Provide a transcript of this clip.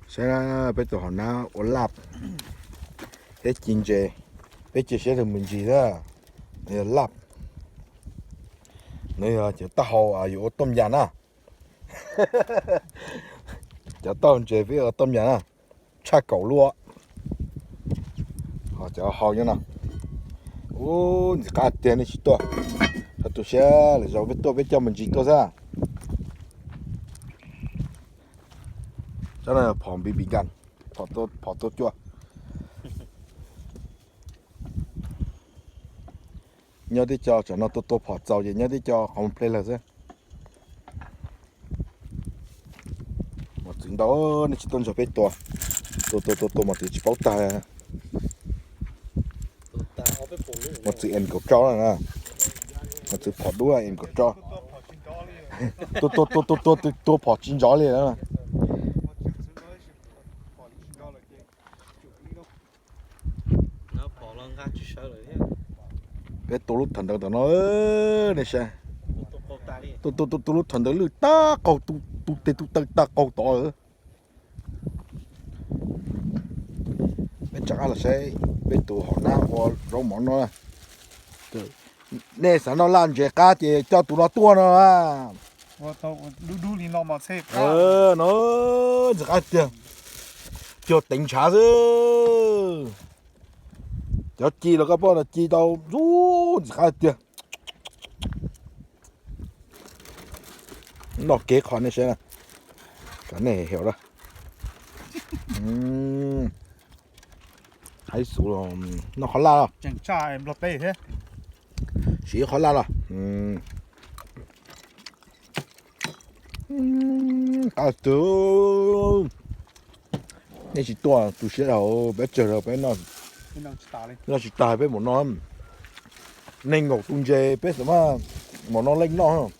Saib peb tus hauv nab ua laj thiab ci ntses, peb cia siab rau me ntsis na. Nws yog laj, nws yog cov taub hau yuav ua tooj yam na. Cov taub hau ntses peb ua tooj yam na, tshaj kaum luaj. Cov hau nyob no, ub, ntxim qab tiag, nej tsis tuaj, rau tu siab lwm zaus peb tuaj peb coj me ntsis tuaj xwb. Tsob no phom npib npib nkas, phom tua cua. Nyob teb chaws no tua tua phom txaus ces nyob teb chaws qhov mus ple lawm xwb. Mos txwv ntau, nej tsis tuaj nrog peb tua. Tua tua tua tua mos txwv tsis paub tag. Mos txwv em kaum rau na, mos txwv phom dub em kaum rau. Tua tua tua tua tua tua phom tsis nrov li. Peb tua lub thawv ntawd tom no, nej saib. Tua tua tua tua lub thawv ntawd lwj tag qaug, tu tes tu taw tag qaug tod. Peb rov qab los saib peb tus hauv nab ua zaub mov no. Nej xav noj laj ntses qab ces coj tus no tuaj no. No ntxim qab tiag, cuag teev ntshav xwb. Cov ci los koj pom no ci tau, ntxim qab tiag. Noj kev qho nej saib, kom nej hais lawm. Haib xus, noj qhov laj los, siv qhov laj los. Qab tiag. Nej tsis tuaj tu siab dhau, peb tsawg dhau peb noj tsis tag peb mus no. Neeg nkaum tus ntses peb xav mas mus no leej noj.